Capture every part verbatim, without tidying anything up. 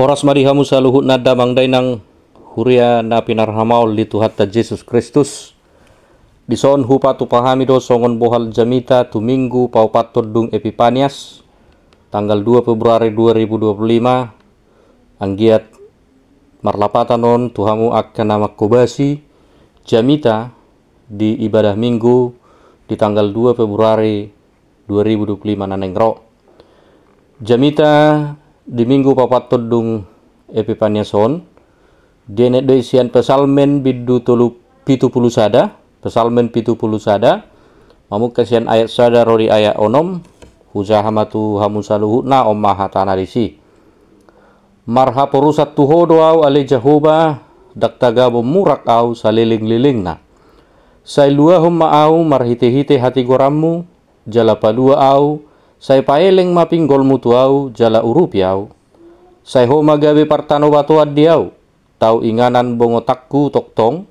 Horas ma di hamu saluhutna damang dainang, huria na pinarhamaol di Tuhanta Jesus Kristus. Dison hupatupa hami do songon bohal jamita tu Minggu paopathon dung Epipanias, tanggal dua Februari dua ribu dua puluh lima. Anggiat marlapatan on tu hamu angka na manghobasi jamita di ibadah Minggu di tanggal dua Februari dua ribu dua puluh lima na naeng ro. Jamita di Minggu paopathon dung Epipanias on, dienet do i sian Psalmen bindu tolu, pitu pulu sada, Psalmen pitu pulu sada, mamungka sian ayat sada ro di ayat onom. Hujaha ma tu hamu saluhutna, on ma hatana disi. Marhaporusan tu Ho do ahu ale Jahowa, ndang tagamon murak ahu salelenglelengna. Sai luahon ma ahu marhitehite hatigoranmu, jala palua ahu, sai paeleng ma pinggolmu tu ahu jala urupi ahu. Sai Ho ma gabe partanobatoan di ahu, tau inganan bongotanku tongtong.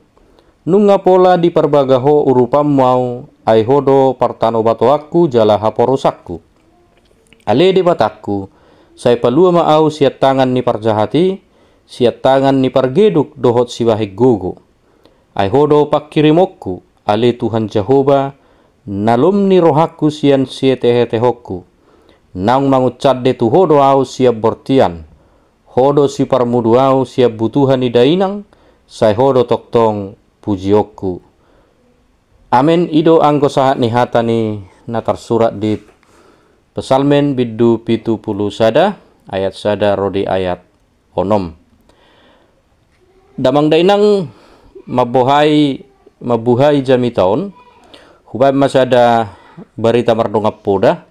Nunga pola diparbaga Ho urupanmu ahu, ai Ho do partanobatoanku jala haporusanku. Ale Debatangku, sai palua ma ahu sian tangan ni parjahat i, sian tangan ni pargeduk dohot sibahen gogo. Ai Ho do pangkirimonku, ale Tuhan Jahowa, na lom ni rohangku sian sietehetehonku. Naung mangunsande tu Ho do ahu sian bortian. Ho do siparmudu ahu sian butuha ni dainang, sai Ho do tongtong pujionku. Amen. I do anggo sahat ni hata ni na tarsurat di Psalmen bindu pitu pulu sada, ayat sada ro di ayat onom. Damang dainang, mambuhai, mambuhai jamita on, hubaen ma sada barita mardongan poda,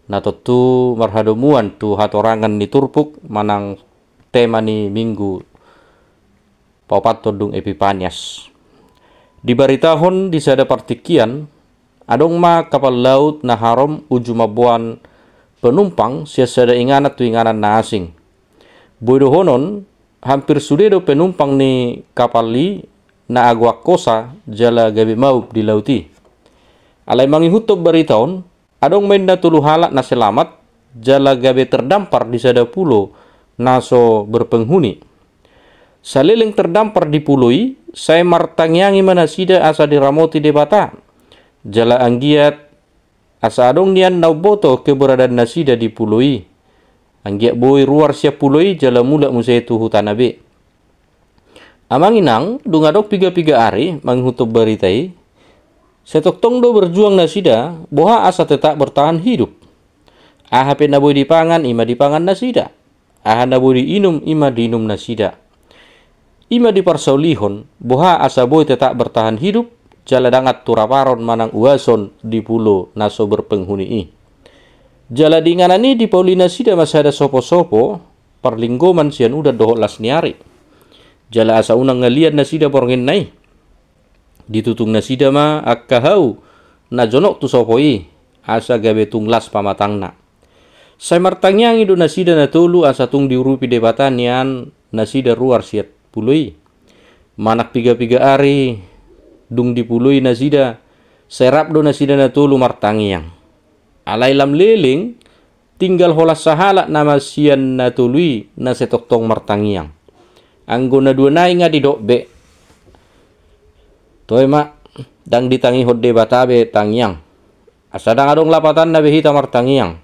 na tontu marhadomuan tu hatorangan ni turpuk manang tema ni Minggu paopathon dung Epipanias. Dibaritahon di sada partingkian, adong ma kapal laut na harom uju mamboan penumpang sian sada inganan tu inganan na asing. Boi dohonon, hampir sude do penumpang ni kapal i na agoan hosa jala gabe maup di laut i. Alai mangihuthon barita on, adong ma inna tolu halak na selamat, jala gabe terdampar di sada pulo na so berpenghuni. Saleleng terdampar di pulo i, sai martangiangi ma nasida asa diramoti Debata. Jala anggiat asa adong nian na umboto keberadaan nasida di pulo i. Anggiat boi ruar sian pulo i jala mulak muse tu hutana be. Amang inang, dung adong piga-piga ari mangihuthon barita i, sai tongtong do berjuang nasida, boha asa tetap bertahan hidup. Aha pe na boi dipangan, i ma dipangan nasida. Aha na boi diinum, i ma diinum nasida. I ma diparsaulihon, boha asa boi tetap bertahan hidup, jala ndang antu raparon manang uason di pulo na so berpenghuni i. Jala di inganan i dipauli nasida ma sada sopo-sopo, parlinggoman sian udan dohot las ni ari. Jala asa unang ngalian nasida bornginna i. Ditutung nasida ma angka hau na jonok tu sopo i, asa gabe tung las pamatangna. Sai martangiangi do nasida na tolu asa tung diurupi Debata nian nasida ruar sian pulo i. Manang piga-piga ari dung di pulo i nasida, sai rap do nasida na tolu martangiang. Alai lam leleng, tinggal holan sahalak nama sian na tolu i na sai tongtong martangiang. Anggo na dua nai nga didok be, toe ma, ndang ditangihon Debata be tangiang. Asa ndang adong lapatanna be hita martangiang.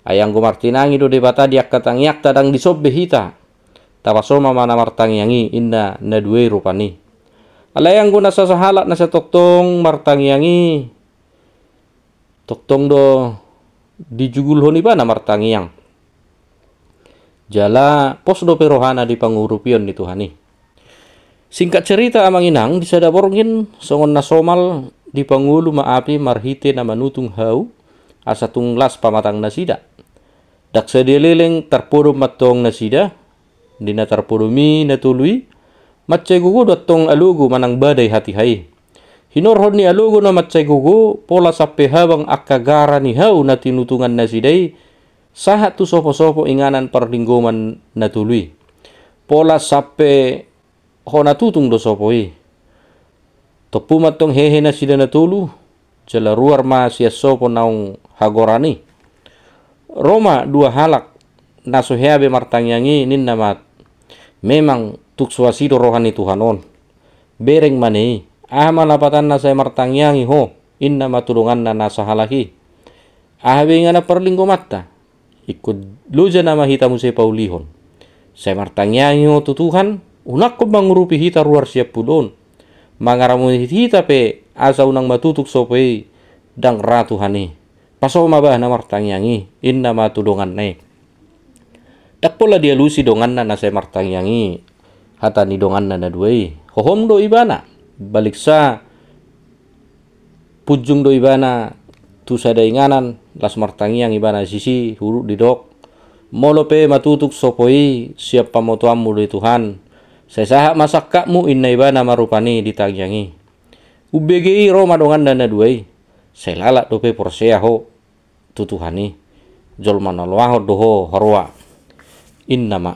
Ai anggo martinangi do Debata di angka tangiangta, ndang dison be hita tapasomal ma na martangiang i, inna na dua i rupani. Alai anggo na sasahalak na sai tongtong martangiang i, tongtong do dijugulhon ibana martangiang. Jala pos dope rohana di pangurupion ni Tuhan i. Singkat cerita, amang inang, di sada borngin songon na somal dipangolu ma api marhite na manutung hau, asa tung las pamatang nasida. Ndang sadia leleng tarpodom mantong nasida, di na tarpodom i na tolu i, mansai gogo do antong alogo manang badai hatiha i. Hinorhon ni alogo na mansai gogo, pola sampe habang angka gara ni hau na tinutungan nasida i, sahat tu sopo-sopo inganan parlinggoman na tolu i. Pola sampe hona tutung do sopo i. Tompu mantong hehe nasida na tolu, jala ruar ma sian sopo naung hagoran i. Ro ma dua halak na so hea be martangiang i, ninna ma: Memang tung so asi do roha ni Tuhan on. Bereng ma na i. Aha ma lapatanna sai martangiangi ho? Inna ma tu donganna na sahalak i: Aha be inganan parlinggoanta? Ingkon loja nama hita muse paulihon. Sai martangiangi ho tu Tuhan, unang mangurupi hita ruar sian pulo on. Mangaramoti hita pe asa unang matutung sopo i, ndang ra Tuhan i. Pasahat ma bah na martangiang i, inna ma tu donganna i. Ndang pola dialusi donganna na sai martangiang i hata ni donganna na dua i. Hohom do ibana. Baliksa punjung do ibana tu sada inganan, las martangiang ibana disi, huhut didok: Molo pe matutung sopo i, sian pamotoanmu do i Tuhan. Sai sahat ma sangkapmu, inna ibana ma rupani di tangiang i. Umbege i ro ma donganna na dua i. Sai lalap dope porsea ho tu Tuhan i. Jolma na loas do ho haroa, inna ma.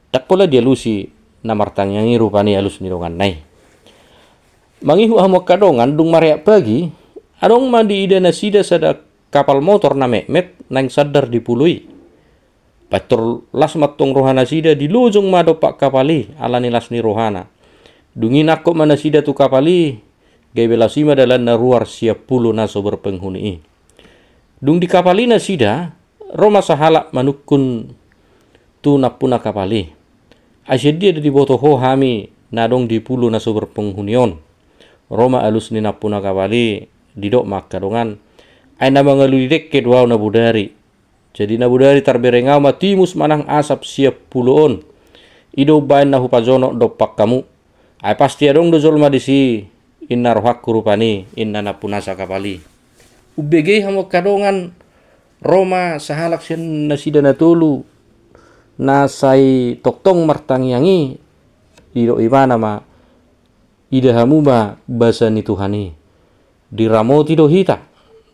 Ndang pola dialusi na martangiang i rupani alus ni donganna i. Mangihut hamu angka dongan, dung mareak pagi, adong ma diida nasida sada kapal motor na metmet naeng sandar di pulo i. Pintor las mantong rohanasida, dilojong ma dompak kapal i ala ni las ni rohana. Dung i nangkok ma nasida tu kapal i, gabe las i ma dalanna ruar sian pulo na so berpenghuni i. Dung di kapal i nasida, ro ma sahalak manungkun tu nampuna kapal i: Ai sian dia do diboto ho hami na adong di pulo na so berpenghuni on? Ro ma alus ni nampuna kapal i, didok ma angka dongan: Ai na mangalului dengke do ahu na bodari. Jadi na bodari tarbereng ahu ma timus manang asap sian pulo on. I do umbahen na hupajonok dompak hamu. Ai pasti adong do jolma disi, inna rohangku rupani, inna nampunasa kapal i. Umbege i hamu angka dongan, ro ma sahalak sian nasida na tolu na sai tongtong martangiang i, didok ibana ma: Ida hamu ma basa ni Tuhan i. Diramoti do hita,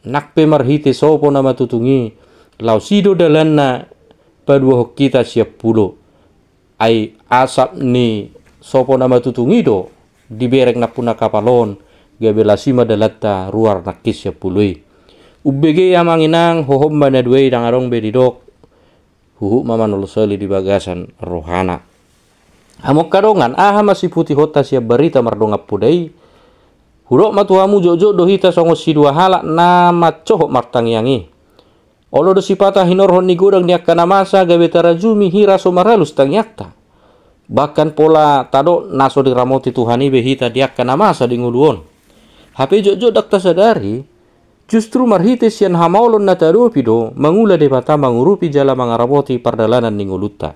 nang pe marhite sopo na matutung i, laos i do dalanna paluahon hita sian pulo. Ai asap ni sopo na matutung i do dibereng nampuna kapal on, gabe las i ma dalanta ruar nangkin sian pulo i. Umbege i amang inang, hohom ma na dua i, ndang adong be didok, huhut ma manolsoli di bagasan rohana. Hamu angka dongan, aha ma siputihonta sian barita mardongan poda i? Hudok ma tu hamu, jotjot do hita songon sidua halak na mansohot martangiang i. Olo do sipata hinorhon ni godang ni angka na masa gabe tarajumi hira so maralus tangiangta. Bahkan pola tadok na so diramoti Tuhan i be hita di angka na masa di ngolu on. Hape jotjot ndang tasadari, justru marhite sian hamaolon na taadopi do mangula Debata, mangurupi jala mangaramoti pardalanan ni ngolunta.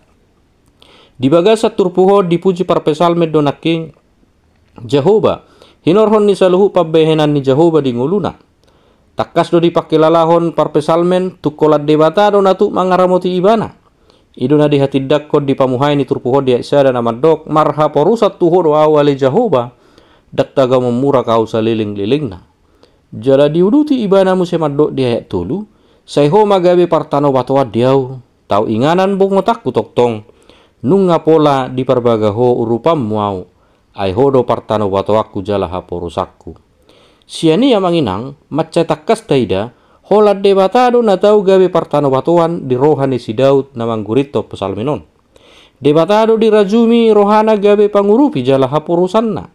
Di bagasan turpuk on dipuji parpsalmen do nangkin Jahowa, hinorhon ni saluhut pambahenan ni Jahowa di ngoluna. Tangkas do dipangkilalahon parpsalmen tung holan Debata do na tuk mangaramoti ibana. I do na dihatindangkon di pamuhai ni turpuk on di ayat sada na mandok: Marhaporusan tu Ho do ahu ale Jahowa, ndang tagamon murang ahu salelenglelengna. Jala diuduti ibana muse mandok di ayat tolu: Sai Ho ma gabe partanobatoan di ahu, tau inganan bongotanku tongtong. Nunga pola diparbaga Ho urupanmu ahu, ai Ho do partanobatoanku jala haporusanku. Sian i amang inang, mansai tangkas taida, holan Debata do na tau gabe partanobatoan di roha ni si Daud na manggurithon psalmen on. Debata do dirajumi rohana gabe pangurupi jala haporusanna.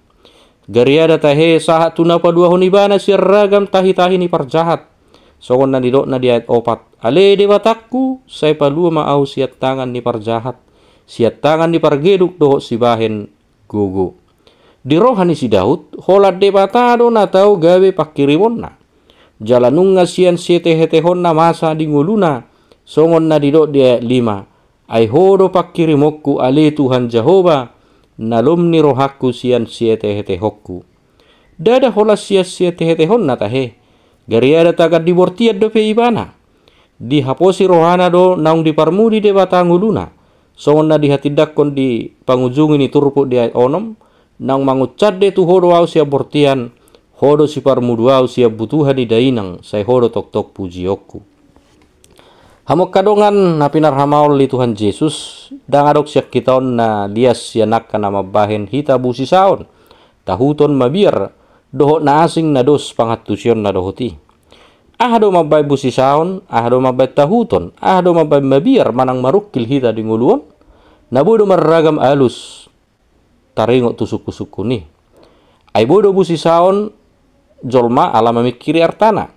Gariada tahe sahat tu na paluahon ibana sian ragam tahitahi ni parjahat. Songon na nidokna di ayat opat: Ale Debatangku, sai palua ma ahu sian tangan ni parjahat, sian tangan ni pargeduk dohot sibahen gogo. Di roha ni si Daud, holan Debata do na tau gabe pangkirimonna. Jala nunga sian sietehetehonna masa di ngoluna, songon na nidok di ayat lima: Ai Ho do pangkirimonku ale Tuhan Jahowa, na lom ni rohangku sian sietehetehonku. Ndada holan sian sietehetehonna tahe, gariada tagan di bortian dope ibana. Dihaposi rohana do naung diparmudi Debata ngoluna, songon na dihatindangkon di pangujungi ni turpuk di ayat onom: Naung mangunsande tu Ho do ahu sian bortian, Ho do siparmudu ahu sian butuha ni dainang, sai Ho do tongtong pujionku. Hamu angka dongan na pinarhamaol ni Tuhan Jesus, ndang adong sian hita on na lias sian angka na mambahen hita busisaon, tahuton, mabiar, dohot na asing na dos pangantusionna dohot i. Aha do mambaen busisaon, aha do mambaen tahuton, aha do mambaen mabiar manang marungkil hita di ngolu on? Na boi do marragam alus taringot tu sungkunsungkun i. Ai boi do busisaon jolma ala mamingkiri artana.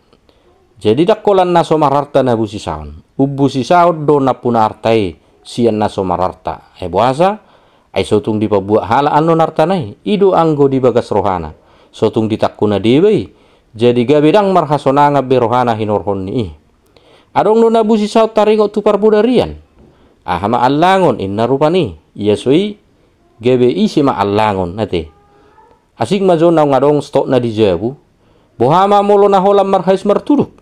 Jadi ndang holan na so mararta na busisaon. Umbusisaon do nampuna arta i sian na so mararta. Ai boasa? Ai so tung dipabuat halak annon artana i, i do anggo di bagas rohana. So tung ditangkona deba i, jadi gabe ndang marhasonangan be rohana hinorhon ni i. Adong do na busisaon taringot tu parbodarian. Aha ma allangon, inna rupani. Ia so i, gabe ise ma allangon, ate. Asing ma jo naung adong stokna di jabu. Boha ma molo na holan marhais martuduk?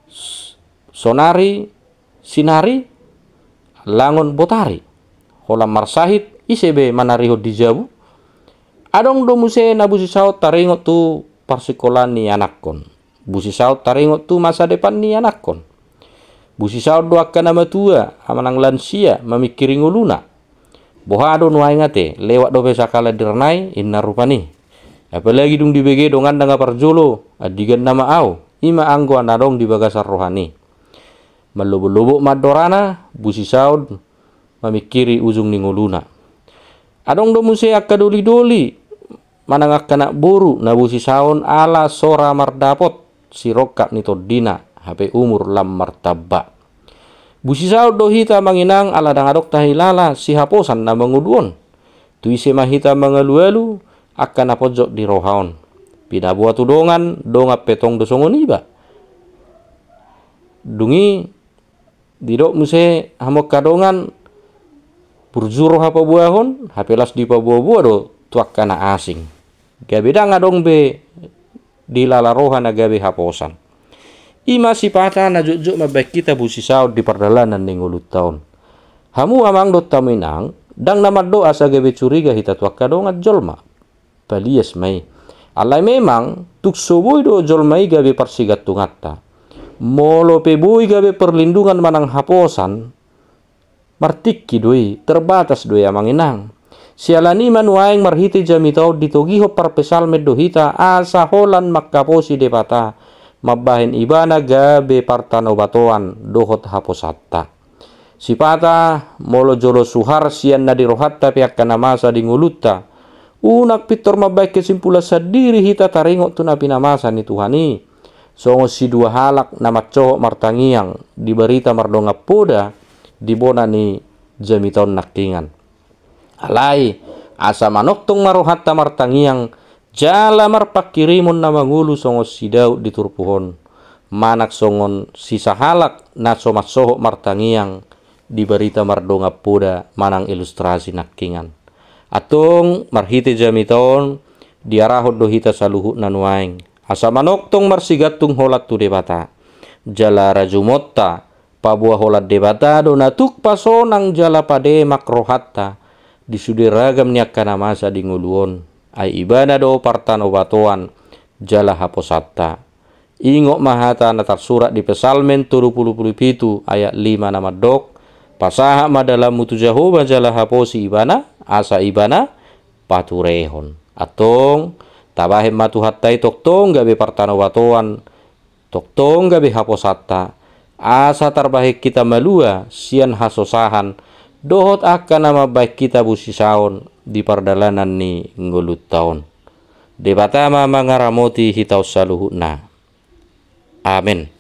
S-, sonari, sinari, allangon botari. Holan marsahit, ise be manarihon di jabu? Adong do muse na busisaon taringot tu parsikolaan ni anakkon. Busisaon taringot tu masa depan ni anakkon. Busisaon do angka na matua, manang lansia, mamingkiri ngoluna. Boha do nuaeng ate, lewat dope sakala dirnai, inna rupani. Apalagi dung dibege donganna nga parjolo, andigan nama au, i ma anggo na adong di bagasan rohana i. Mallobotlobo ma andorana, busisaon mamingkiri ujung ni ngoluna. Adong do muse angka dolidoli, manang angka anak boru, na busisaon ala sora mardapot sirongkap ni tondina, hape umur lam martamba. Busisaon do hita amang inang ala ndang adong tahilala sihaposan na mangolu on. Tu ise ma hita mangalualu angka na ponjot di roha on? Pinaboa tu dongan, dongan pe tong do songon iba. Dung i didok muse hamu angka dongan, burju roha paboahon, hape laos dipaboaboa do tu angka na asing. Gabe ndang adong be dilala roha na gabe haposan. I ma sipata na jotjot mambaen hita busisaon di pardalanan ni ngolunta on. Hamu amang dohot hamu inang, ndang na mandok asa gabe curiga hita tu angka dongan jolma. Palias ma i. Alai memang tung so boi do jolma i gabe parsigantunganta. Molo pe boi gabe perlindungan manang haposan, martingki do i, terbatas do i amang inang. Siala ni i ma nuaeng marhite jamita on ditogihon parpsalmen do hita asa holan mangkaposi Debata, mambahen Ibana gabe partanobatoan dohot haposanta. Sipata molo jolo suhar sian na di rohanta pe angka na masa di ngolunta, unang pintor mambahen kesimpulan sandiri hita taringot tu na pinamasa ni Tuhan i. Songon sidua halak na mansohot martangiang di barita mardongan poda di bona ni jamita on nangkingan. Alai, asa manongtong ma rohanta martangiang, jala marpangkirimon na mangolu songon si Daud di turpuk on, manang songon sisahalak na so mansohot martangiang di barita mardongan poda manang ilustrasi nangkingan. Antong marhite jamita on, diarahon do hita saluhutna nuaeng asa manongtong marsigantung holan tu Debata. Jala rajumonta, paboa holan Debata do na tuk pasonang jala pademak rohanta di sude ragam ni angka na masa di ngolu on. Ai Ibana do partanobatoan jala haposanta. Ingot ma hata na tarsurat di Psalmen tolu pulu pitu ayat lima na mandok, pasahat ma dalanmu tu Jahowa jala haposi Ibana, asa Ibana paturehon. Antong, tabahen ma Tuhanta i tongtong gabe partanobatoan, tongtong gabe haposanta, asa tarbahen hita malua sian hasosahan dohot angka na mambahen hita busisaon di pardalanan ni ngolunta on. Debata ma mangaramoti hita on saluhutna. Amen.